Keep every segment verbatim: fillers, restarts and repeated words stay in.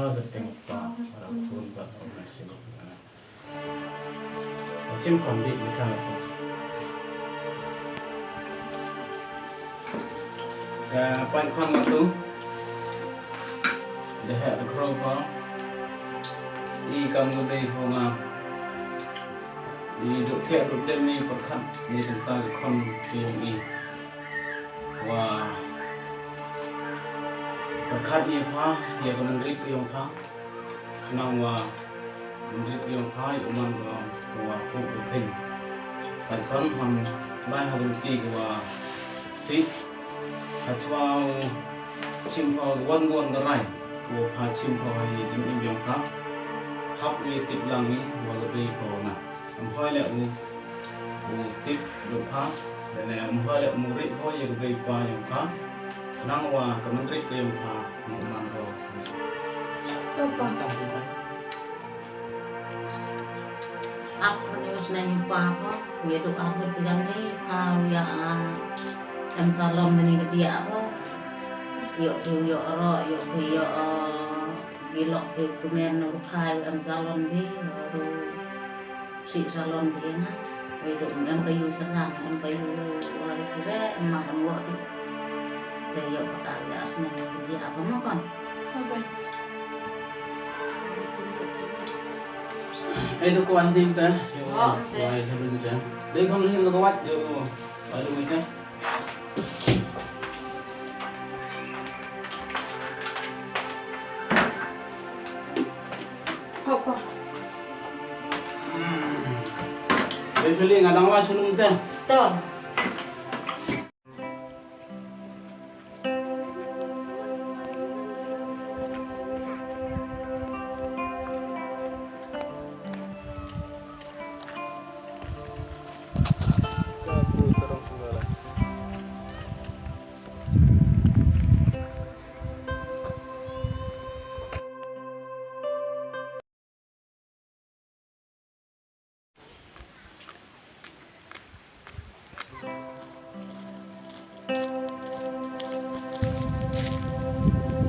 Ha, da teng pa, ha, da khun pa, ha, da sibuk, ha. Chim khon di, mi chang. Ka pait khon ma tu. Da heh da khro pa. I kam ka bei pho nga. I duk thiah duk dem i pyrkhat. I tang ka khon ki yong i. Wa pyrkhat i pha, ya ka nongrim ka yong pha. Khnang wa nongrim ka yong pha, u man ko wa puk u phin. Pait khon ham lai ha ka luti ko wa si. Hachwa u chim pha wan wan ka rai. Ko pha chim pha ha i jingim yong pha. Hap u tip lang i wa ka bei pha wa nga. Em hoi le u, u tip yong pha, lane em hoi le u ri hoi ya ka bei pa yong pha. Khnang wa ka man ri ka yong pha, u man ko. To pa. Ap ko ni usna ni pa ko, ye du ap ko pian ni, pa ya, ah, em salon ni ke dia ko. Yo, yo, ro, yo, yo, ah, Ilok ke kumen rukhai em salon bi, ru si salon bi na. Wei du em kayu serang, em kayu wari kire, em ma em wok ti. Te yo paka ya sne ni dia apa mo kon. Okay. Eh, tu kuah ni te. Yo, oh, te. Kuah salon te. Dei kon ni lo kuat, yo. Baru ni te. Hok pa. Hmm. Actually, nga dang wa sulung te. To.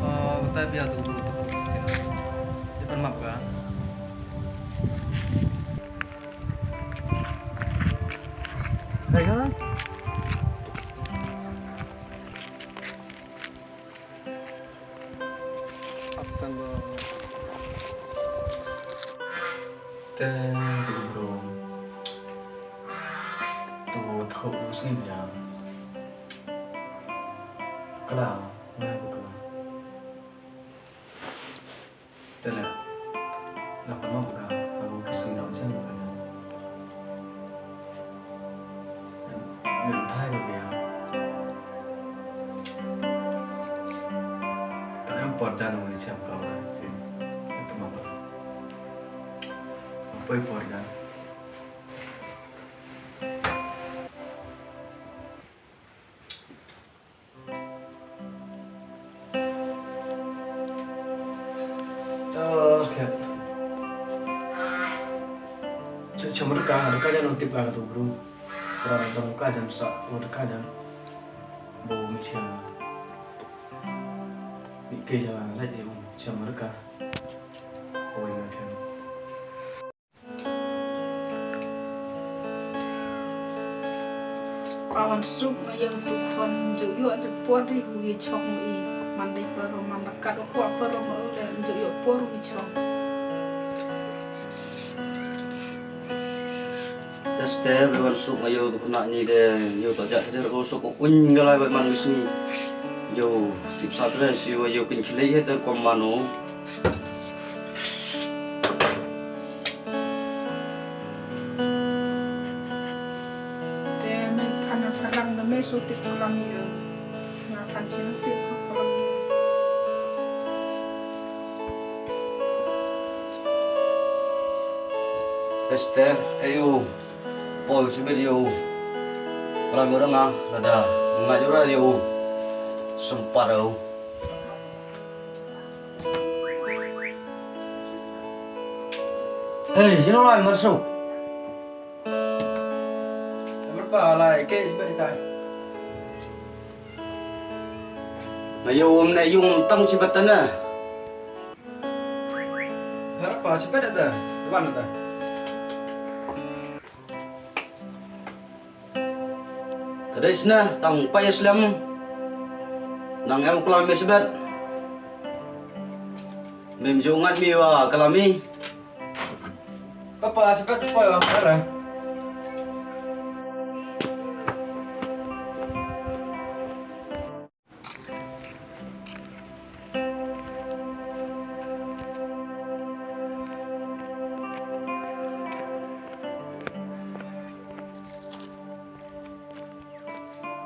Oh, kata bia tu, tu, tu, tu, sin. Dia pan map ka? Hai, kan? Aksan ba. Te, tu bro. Tu, tu, tu, sini dia. Kala, mana buka? Te le, la ka map ka, ka ku ki sing dang chen ka ya. Ngan thai ka ya. Ta em por jan wi chem ka wa sin. Ka map ka. Poi por jan. Terus kayak. Cuma dekat, dekat jan notif ka tu, bro. Kalau dekat jan sa, oh, dekat jan. Bo mi cha. Mi ke ja la je um cha marka. Oi na kan. Pawan suk ma yang tu kon ju yo de por di hu ye chok i. Man de paro man da kat ko paro ma de ju yo por wi chok. Esther, wan suk ma yo tu na ni de yo ta ja de ko suk ko un ga lai man wis ni. Yo tip sa tre si yo kin khlei he ter ko mano. Te me than na chalang na me su tip kulam ye. Nga than chin tip kulam ye. Esther, ayo. Poi, sibit yo. Kulam ye nga, lada. Nga jura yo. Sempat yo. Hei, sino lai masuk? Merpa lai ke sibet itai. Na yo um ne yung tang sibet tana. Merpa sibet ada. Depan ada. Tadei sna tang payas lem. Nang em klami sibet. Mem ju ngat mi wa klami. Papa sibet poi wa ara.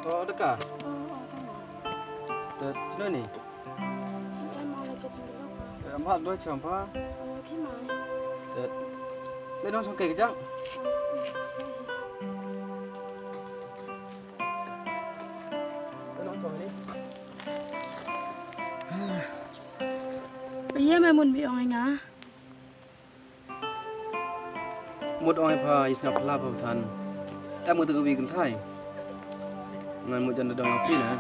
Oh, deka. Te, sino ni? Em, hal doi cham pa. Te, le nong chong ke kejang. Iya, me mun bi ong nga. Mut ong pha isna pla pha than. Em ngi tu wi kynthai. Ngan mut jan da dong api na.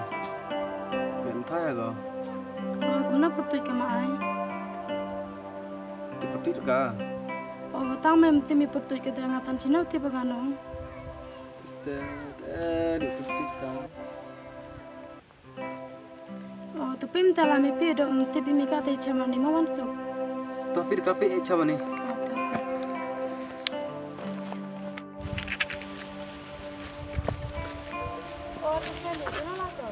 Me kynthai ko. Oh, kumna putut ka ma ai. Ki putut ka. Oh, tang me ti mi putut ka da nga tan chino ti ba ganong. Este, eh, di putut ka. Oh, tu pim tala mi pi do, mm, ti pim i ka te chama ni ma wan su. To pi ka pi e chama ni. Oh, to. Oh, tu pim i na la to.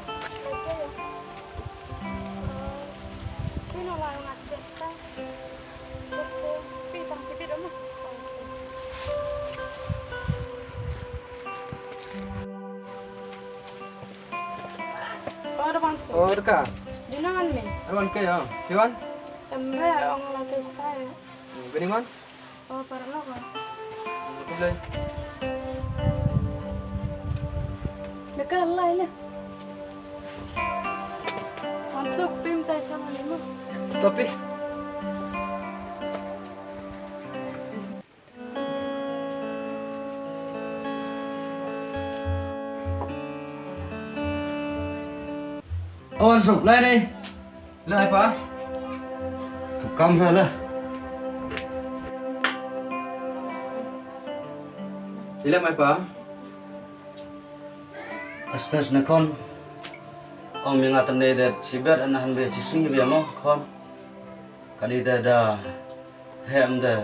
Pi no la ngat te ta. Pi tang ti pi do ma. Oh, da bang su. Oh, deka. Juna ngan me. Ai wan ke ya. Ke wan? Em re ong la ke stai. Hmm, bini wan? Oh, para lo ko. Ke le. Deka lai le. Wan su pim tai chama ni mo. Tapi. Awan suk, lai ni. Lai pa. Kam sa la. Ila mai pa. Astas na khon. Ong mi nga tane de sibet ana han be sisi be mo khon. Kani de da. He em de.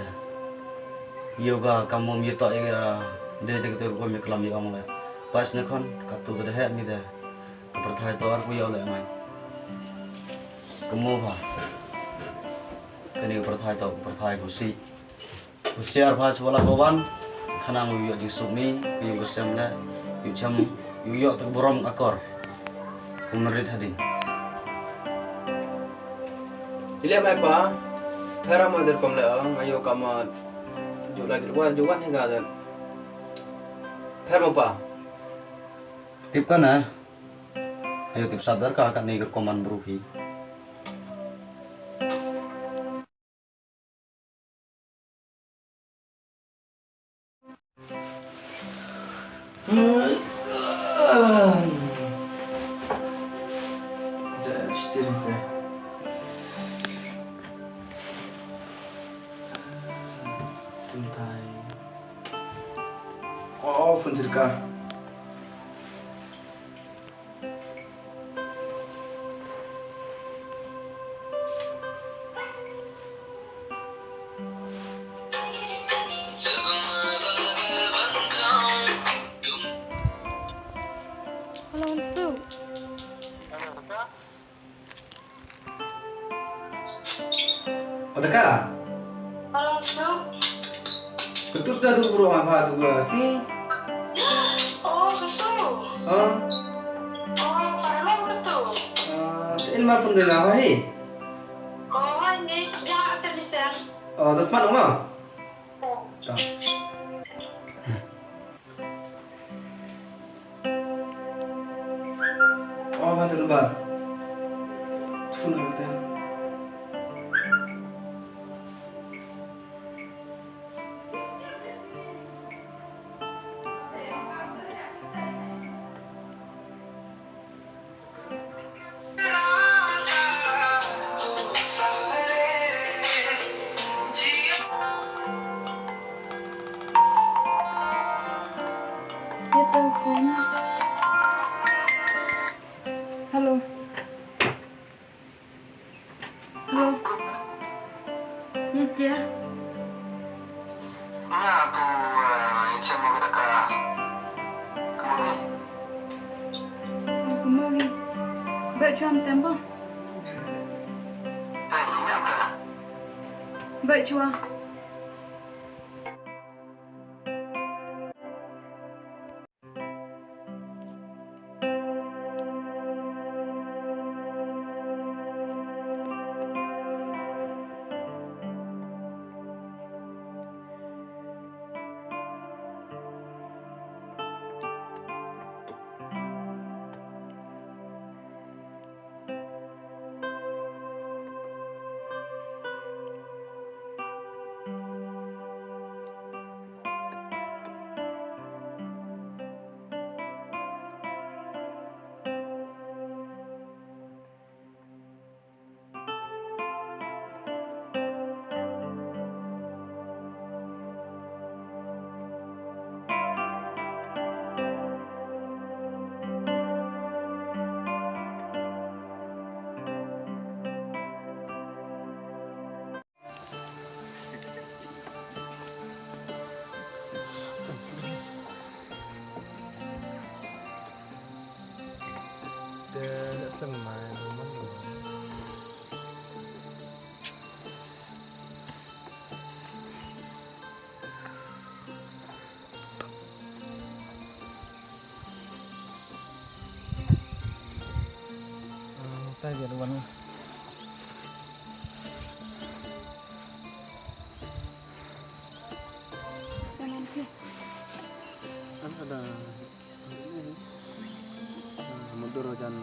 Yoga kamom yito ya de de kete ko mi klam yong le. Pas ne khon katu de he mi de. Ka pyrthai to ar ku yo le mai. Kamo ba. Kani ka pyrthai to ka pyrthai ku si. Ku siar ba su wala bawan. Khanang u yo jingsuk mi, u yo ka sem le. U cham, u yo te burom akor. Ku merit hadin. Ili mai pa, phara ma der kom le, nga yo kama, ju la ju wan, ju wan he ga der. Phara ma pa. Tip ka na, ayo tip sadar ka, ka ni ka koman bru hi. Steering te. Tum tai. Oh, phone chirka. Hello, Hansu. O da ka? Hello, Hansu. Katu sa da tu bro, apa tu ba si? Oh, katu. Ha? Oh, para lo katu. Ah, te in ma phone de nga hi. Oh, ni, ya, te ni sa. Oh, das man ma. Oh. Ta. Oh, ma te number. Phone number te. Hello. Hello. Ye tia? Nga tu, eh, i chem mo ka daka. Kemuni. Oh, kemuni. Ba chwa em tem ba? Eh, nga ta. Ba chwa. Te, slem mai, roman. Ah, tai dia luan. Ada. Ah, mundur jan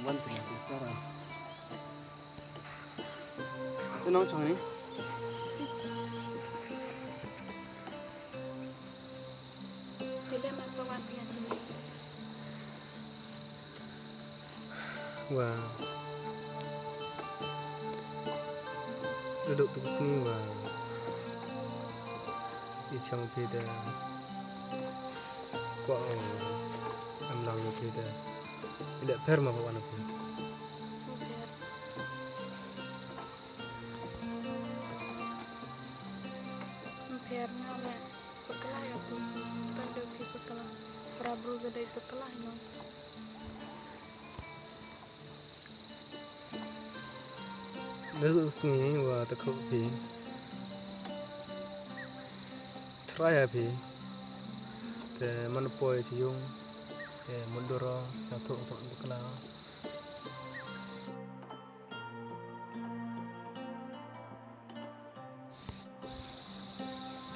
buan tu Sarah. Te nong chong ni? Te le man pa wan phi ya chini. Wa. Duduk tu sini wa. I chang phi da. Kwah, em lang phi da. Ila pher ma pa wan phi. Pher. Pher nga le. Bakla ya tu. Tang da phi bakla. Para bru da dei bakla no. Nesu sngi wa takhu phi. Try ya phi. Te man poi chi yung. Te mundur cha thu cha bakla.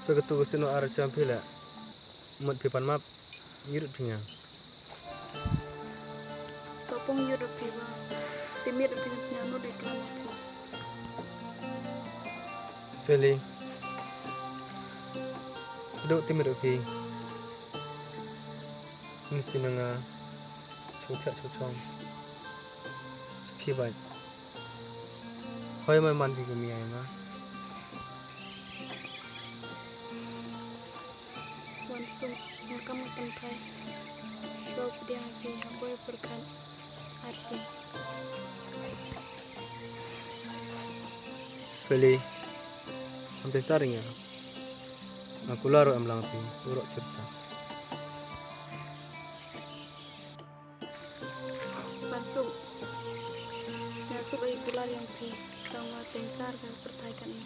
Sa katu ka sien wa ar cham phi le. Mut phi pan map. Yurut phi nga. To pong yurut phi ba. Timit phi nga, mut di klam phi. Feli. Duk timit phi. Ni si na nga. Chok chok chok chok. Ki bai. Hoi mai man di kami ai na. Wan suk, nga kam nga kynthai. Chwa pdiang phi, ha poi pyrkhat. Arsi. Feli, am te saringa. Nga kular em lang phi, urok chirta. Wan suk. Nga suk ai kular yang phi, tang wa teng sar ka pyrthai kan ni.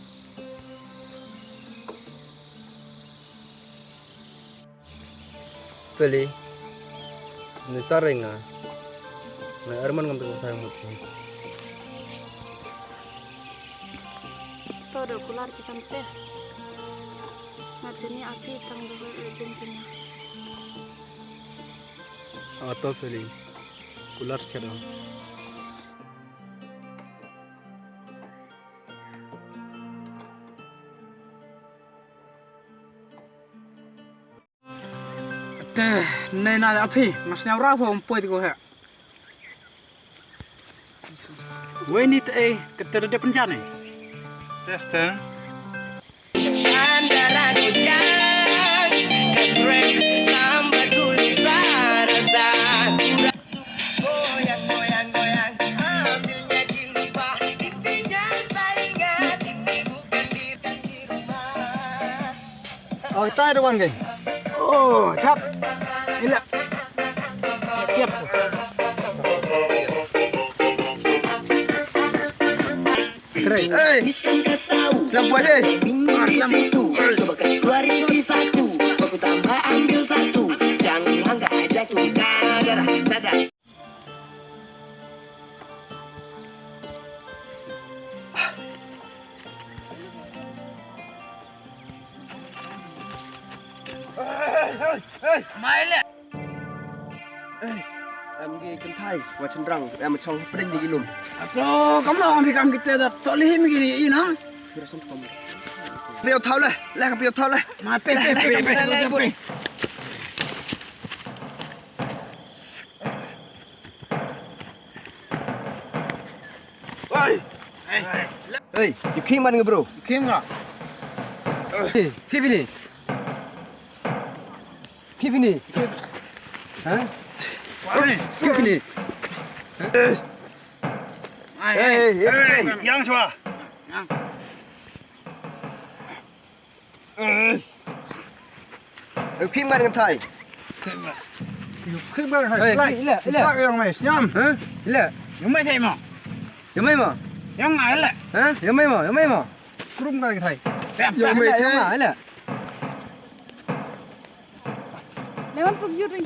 Feli, ni saringa. Na arman ngam tu sa mut ni. To do kular ki kam te. Mat sini api tang do din pinya. Ato Feli, kular skero. Te, nei na api, mas nyau ra pho poi ko he. Wei ni te, eh, kete de penjane. Teste. Andaran ujang, kasrek, tambah dulu sarasa. Goyang, goyang, goyang, ambilnya dilupa. Intinya saya ingat, ini bukan di rumah. Oh, tai da wan ke. Oh, chap. Ila. Tiap. Keren. Hey. Selamat, hey. Ah, selamat. Coba kasih keluarin satu. Aku tambah ambil satu. Jangan angkat jatuh. Gara-gara sadar. Mai le. Ei, em ki kynthai, wa chynrang, em chong pring di ki lum. Ato, kam lo, am ki kam kite da, to li him ki ni, i na? Kira som kom. Pio thau le, le ka pio thau le. Ma pe, le, pe, le, pe, pe, le, pe, le, pe. Hey, you keep man, bro. Keep nga. Hey, keep ini. Keep ini. Hah? Keep ini. Hey, hey, hey. Yang chwa. Khim ka dang thai. Khim ka dang thai. Ila, ila. Yang mai siam. Ila. Yang mai thai mo. Yang mai mo. Yang ngai ila. Yang mai mo, yang mai mo. Krum ka dang thai. Yang mai thai. Ila. Lewan suk yuri.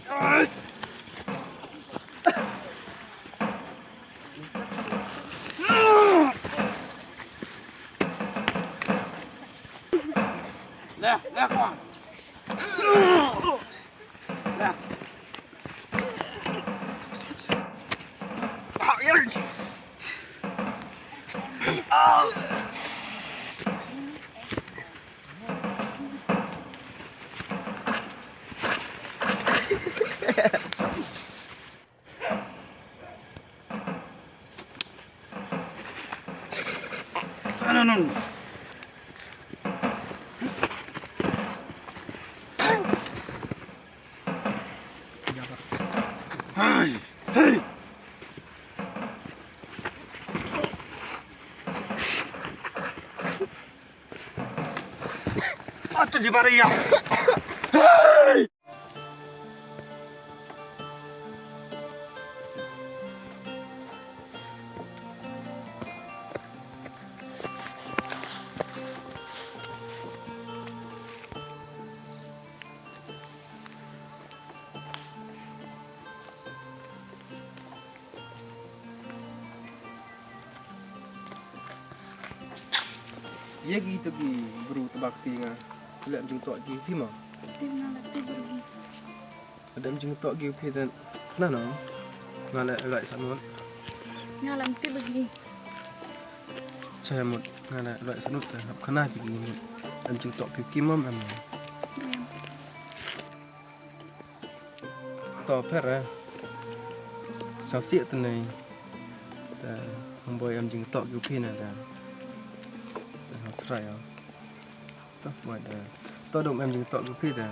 Atu jibari ya. Ye ki to ki bru tebak ti nga. Leh jingtok ki phi mo. Ti nga leh ti bru ki. Adam jingtok ki phi dan. Na no. Nga leh leh sanut. Nga leh ti bru ki. Cha mut nga leh leh sanut te hap khana phi ki mut. Adam jingtok ki ki mom am. To pher eh. Sa siak te nei. Te, hang boi em jingtoh ki u phi na te. Te, hang try o. Toh, boi te. Toh dum em jingtoh ki u phi te.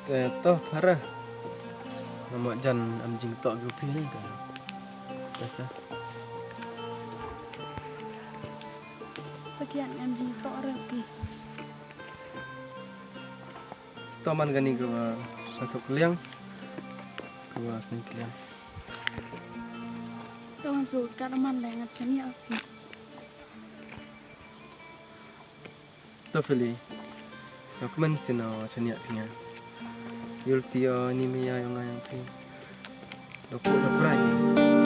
Te, toh, phara. Nga mo jan em jingtoh ki u phi ni te. Te sa. Sa kian em jingtoh re ki. Toh man kani ka wa sa toh kliang. Ka wa sni kliang. Toh su ka man le nga chania. Toh Fili. Sa kmen sino chania phi nga. Yul tio ni mi ya yong nga yong phi. Dok dok rai.